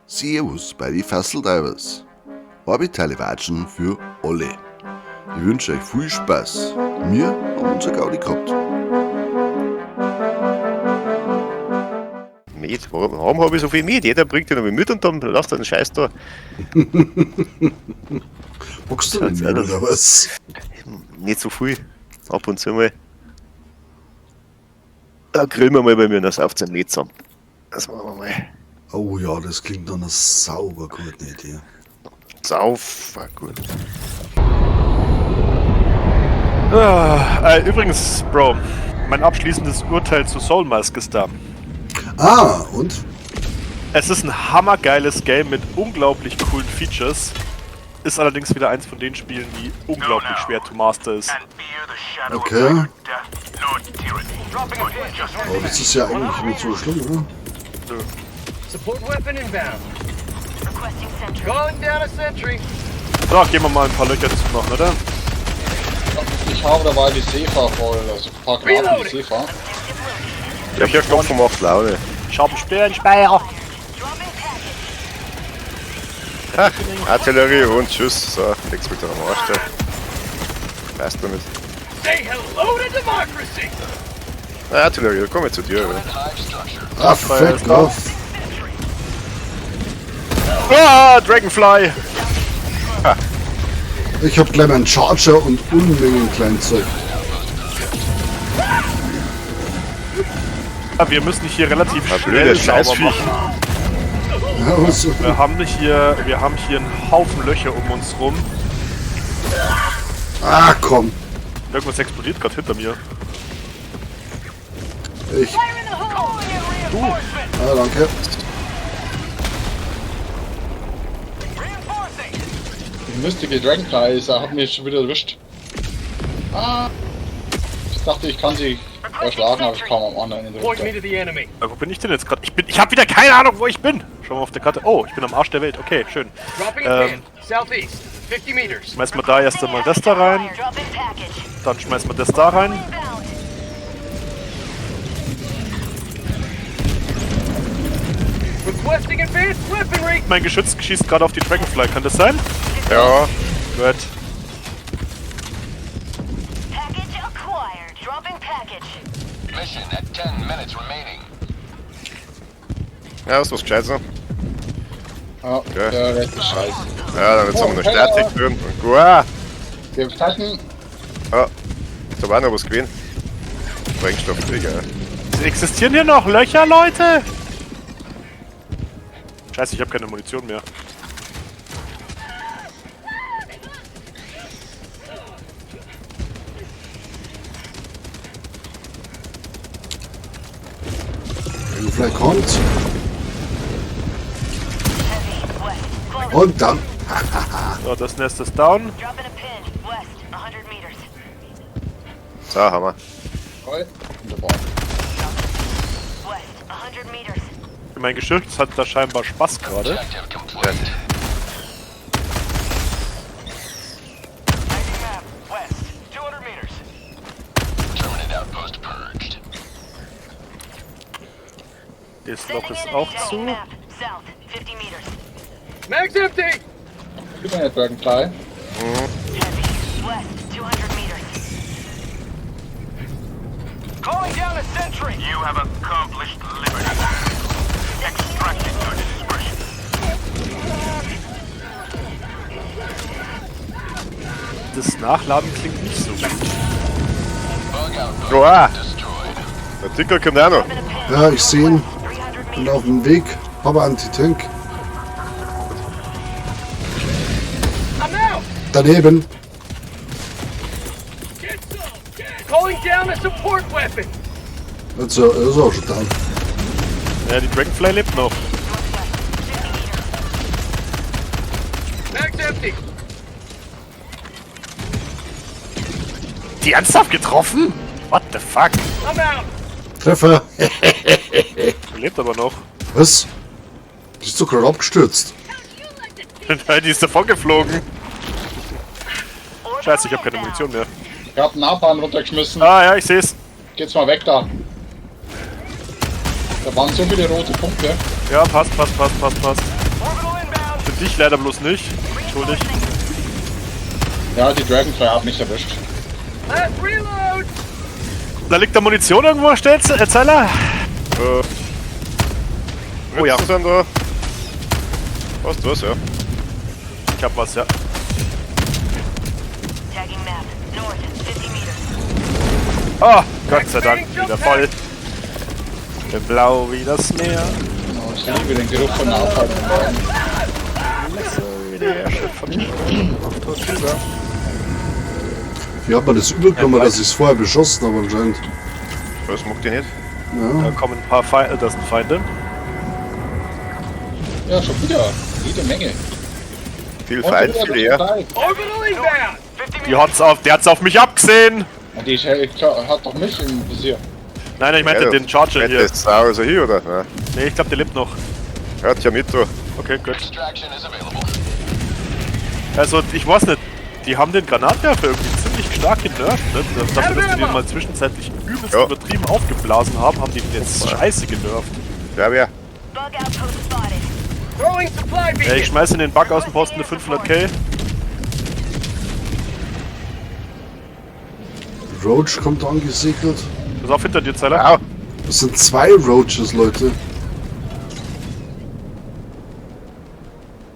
Servus bei die Fasseldivers. Orbitale Watschen für alle. Ich wünsche euch viel Spaß. Wir haben unser Gaudi gehabt. Met? Warum habe ich so viel Met? Jeder bringt den mit und dann lasst er den Scheiß da. Magst du denn mehr, oder was? Nicht so viel. Ab und zu mal. Da grillen wir mal bei mir und das auf zum Met zusammen. Das machen wir mal. Oh ja, das klingt nach einer sauber guten Idee. Saufer gut. Ah, übrigens, Bro, mein abschließendes Urteil zu Soulmask ist da. Ah, und? Es ist ein hammergeiles Game mit unglaublich coolen Features. Ist allerdings wieder eins von den Spielen, die unglaublich schwer to master ist. Okay. Aber das ist ja eigentlich nicht so schlimm, oder? Nö. Support weapon inbound. Calling down a sentry. So, gehen wir mal ein paar Löcher zu machen, oder? Ich habe dabei die Sefa voll, also ein paar Granaten die Sefa. Löcher klopfen macht Laune. Ich hab einen Stirnspeier. Ha, Artillerie und tschüss. So, leg's mich doch am Arsch da. Weißt du nicht. Say hello to democracy. Na, Artillerie, da komm ich zu dir. Oder? Ah, fuck off. Ah, Dragonfly! Ich hab gleich meinen Charger und Unmengen Kleinzeug. Ja, wir müssen hier relativ Ah, schnell blödes sauber Scheißviech. machen. Ja, was? Wir haben hier einen Haufen Löcher um uns rum. Ah, komm. Irgendwas explodiert gerade hinter mir. Ich. Ah, danke. Die mystige Dragonfly ist, hat mich schon wieder erwischt. Ah, ich dachte, ich kann sie erschlagen, aber ich kam am anderen Ende Point me runter. to the enemy. Wo bin ich denn jetzt gerade? Ich habe wieder keine Ahnung, wo ich bin. Schauen wir auf der Karte. Oh, ich bin am Arsch der Welt. Okay, schön. Dropping a pin. Southeast. 50 meters. Schmeißen wir da erst einmal das da rein. Dann schmeißen wir das da rein. Requesting advanced weaponry. Mein Geschütz schießt gerade auf die Dragonfly. Kann das sein? Ja, Gut. Package acquired. Dropping package. Mission at 10 minutes remaining. ja, ist was Gescheites noch. Ja, Okay. der Rest ist scheiße. Ja, dann jetzt haben wir noch Oh, Statik drin. Und guah. Wir Titan, Ah, da war noch was gewesen. Sprengstoff, egal. Existieren hier noch Löcher, Leute? Scheiße, ich habe keine Munition mehr. Dragonfly kommt. Heavy. West. Close. Und dann. So, das Nest ist down. Dropping a pin. West. 100 meters. So, haben wir. Toll. Wunderbar. West. 100 meters. Mein Geschütz hat da scheinbar Spaß gerade. Objective complete. ID map. West. 200 meters. Terminate outpost purged. Das Loch Sending ist in auch an zu. map. South. 50 meters. Mag's empty. Gib mir eine Dragonfly. Heavy. West. 200 meters. Calling down a sentry. You have accomplished liberty. Extracted your dispersion. Das Nachladen klingt nicht so gut. Bug outpost Guah. destroyed. Der Ticker kommt auch noch. Dropping a pin. Ja, ich sehe ihn. 300 Bin meters. auf dem Weg. Habe Anti-Tank. I'm out. Daneben. Get some. Get. Calling down a support weapon. Also, er ist auch schon down. Ja, die Dragonfly lebt noch. Northwest. 50 meters. Mag's empty. Die ernsthaft getroffen? What the fuck? I'm out. Treffer. Lebt aber noch. Was? Die ist doch gerade abgestürzt. Nein, die ist davon geflogen. Scheiße, ich habe keine Munition mehr. Ich hab einen Napalm runtergeschmissen. Ah ja, ich seh's. Geht's mal weg da. Da waren so viele rote Punkte. Ja, passt, passt, passt, passt, passt. Dich leider bloß nicht. Entschuldigt. Ja, die Dragonfly hat mich erwischt. Last reload. Da liegt da Munition irgendwo, Zeller? Oh ja. Sind da. Hast du was, ja? Ich hab was, ja. Tagging map. North, 50 meters. Ah, Gott sei Dank, wieder voll. Blau wie das Meer. Genau, ich liebe den Geruch von Napalm. Wie hat man das übergenommen, dass ich es vorher beschossen habe anscheinend? Was macht die nicht? Ja. Da kommen ein paar Feinde, das sind Feinde. Ja, schon wieder. Jede Menge. Viel Und Feind, wieder viel eher. Zeit. Orbital inbound. Die hat's auf, der hat's auf mich abgesehen! Und die hat doch mich im Visier. Nein, ich meinte Ja, den Charger hier. Das ist hier, oder? Nein. Nee, ich glaube, der lebt noch. Ja, tja, mit da. Okay, gut. Also, ich weiß nicht. Die haben den Granatwerfer irgendwie ziemlich stark genervt, ne? Dafür, dass die den mal zwischenzeitlich übelst Ja. übertrieben aufgeblasen haben, haben die den jetzt scheiße genervt. Ja, wer? Bug outpost spotted. Throwing supply Ja, ich beacon. schmeiße in den Bug aus dem Posten eine 500k. Roach kommt angesegelt. Pass auf, hinter dir, Zeller. Au! Das sind zwei Roaches, Leute.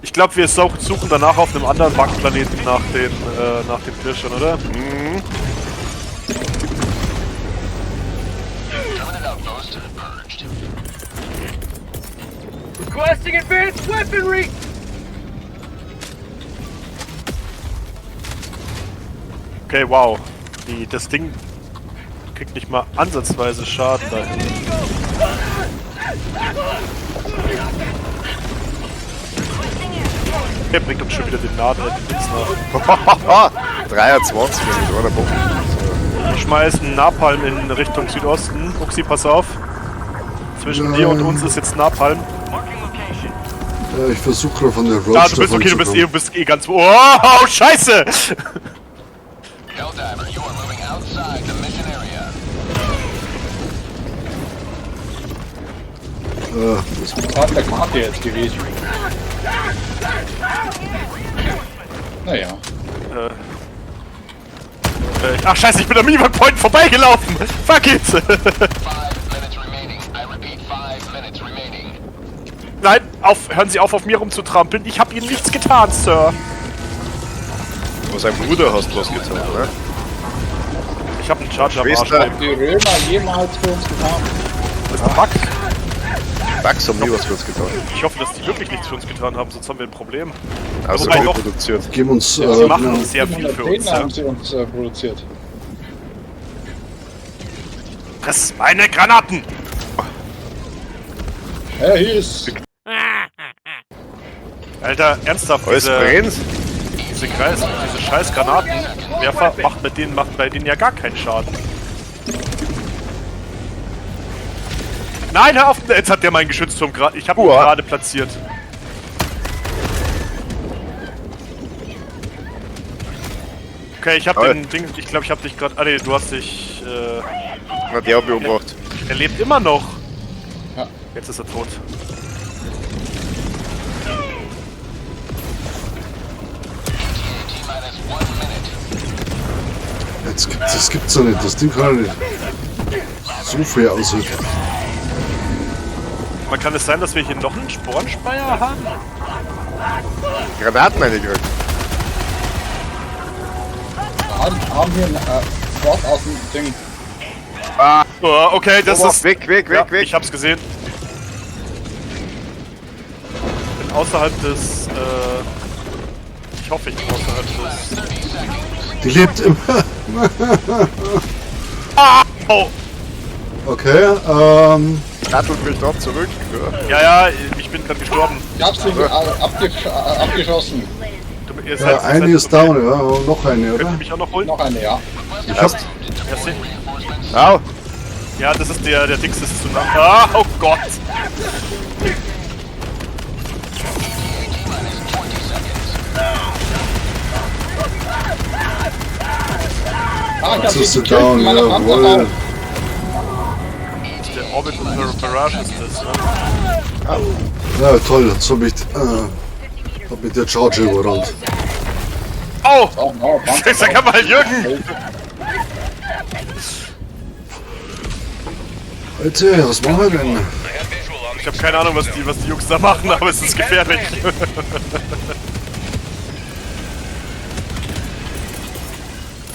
Ich glaube, wir suchen danach auf einem anderen Bug-Planeten nach den Pirschern, oder? Mhm. Requesting advanced weaponry. Okay, wow. Das Ding kriegt nicht mal ansatzweise Schaden da hinten. Der bringt uns schon wieder den Nadel, den Dings nach. 23 mit einer Bombe. Ich schmeiß einen Napalm in Richtung Südosten. Uxi, pass auf. Zwischen dir und uns ist jetzt Napalm. Ja, ich versuche gerade von der Roach Ah, du bist okay, du bist eh ganz... Oh, scheiße! Das Das war an der Karte jetzt gewesen. Naja. Ach scheiße, ich bin am Evac Point vorbeigelaufen! Fuck it! Nein, auf, hören Sie auf mir rumzutrampeln. Ich habe Ihnen nichts getan, Sir. Aber sein Bruder hast du was getan, oder? Ich habe einen Charger am Arsch. Schwester. Die Römer jemals für uns getan? Das ist ein Bug. Bugs haben nie was für uns getan. Ich hoffe, dass die wirklich nichts für uns getan haben, sonst haben wir ein Problem. Außer Wobei wir doch- produziert. geben uns. Sie machen genau. sehr viel für uns, 710 ja. haben sie uns produziert. Friss meine Granaten! Ja, hier ist. Alter, ernsthaft, Alles brennt. diese scheiß Granatenwerfer macht bei denen ja gar keinen Schaden. Nein, hör auf! Jetzt hat der meinen Geschützturm gerade. Ich habe ihn gerade platziert. Okay, ich habe den Ding. Ich glaube, ich habe dich gerade. Ah, nee, du hast dich. Na, der hat mich umgebracht. Er lebt immer noch. Ja. Jetzt ist er tot. Jetzt gibt's, das gibt's doch nicht. Das Ding kann ja nicht so viel aushalten. Man kann es sein, dass wir hier noch einen Sporenspeier haben? Granaten reingekriegt. Haben wir einen Sport aus dem Ding. Ah, oh, okay, das Oh, ist... weg, weg, weg, ja, weg. Ich hab's gesehen. Ich bin außerhalb des... ich hoffe, ich bin außerhalb des... Die lebt immer. Ah! Oh! Okay, Dattelt mich dort zurück. Ja. Ja, ja, ich bin gerade gestorben. Ich hab sie abgeschossen. Du, ihr ja, seid, eine seid, ist down, ja, und noch eine, Könnt oder? ihr mich auch noch holen? Noch eine, ja. Ich hab, Ja, Au! ja, das ist der Dings ist zu nah. Ah, oh Gott! Ah, ich hab jetzt ist sie sie down, jawohl. Der Orbital Barrage ist das, ne? Ja, toll, jetzt hab ich... 50 meters. Hab mich der Charger überrannt. Oh! Oh, no, Panzer. Sag mal, Jürgen! Alter, was machen wir denn? Ich habe keine Ahnung, was die Jungs da machen, aber es ist gefährlich.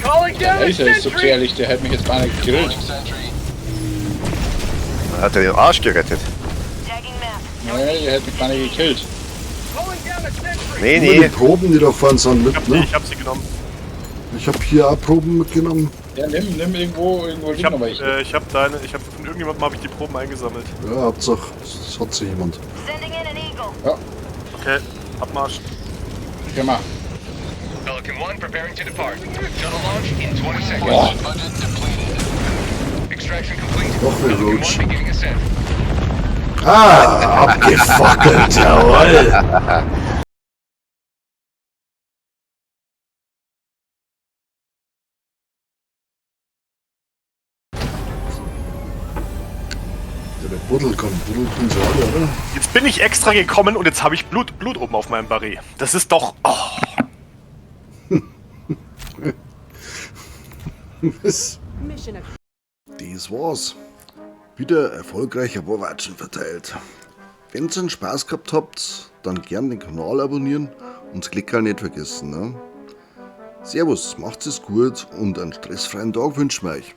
Calling Der down a Laser ist so sentry. gefährlich, der hätte mich jetzt beinahe gegrillt. Hat er den Arsch gerettet. Tagging map. Nee, der hätte mich beinahe gekillt. Calling down a sentry. Nee, Immer die nee. Proben, die da vorne sind, Ich mit, hab, ne? ich hab sie genommen. Ich hab hier auch Proben mitgenommen. Ja, nimm irgendwo, irgendwo Ich liegen hab, noch welche. ich hab deine, ich hab von irgendjemandem habe ich die Proben eingesammelt. Ja, Hauptsache, es hat sich jemand. Sending in an eagle. Ja, Okay, Abmarsch. geh mal. Pelican 1 preparing to depart. Shuttle launch in 20 seconds. Boah. Budget depleted. Extraction complete. Noch eine Pelican Roach. 1 beginning ascent. Ah, abgefackelt, jawoll. Ja, der Buddel kommt, Buddel können sie alle, oder? Jetzt bin ich extra gekommen und jetzt habe ich Blut oben auf meinem Barret. Das ist doch. Oh. Was? Das war's. Wieder erfolgreich ein paar Watschen verteilt. Wenn ihr einen Spaß gehabt habt, dann gern den Kanal abonnieren und das Klickerl nicht vergessen. Ne? Servus, macht's es gut und einen stressfreien Tag wünschen wir euch.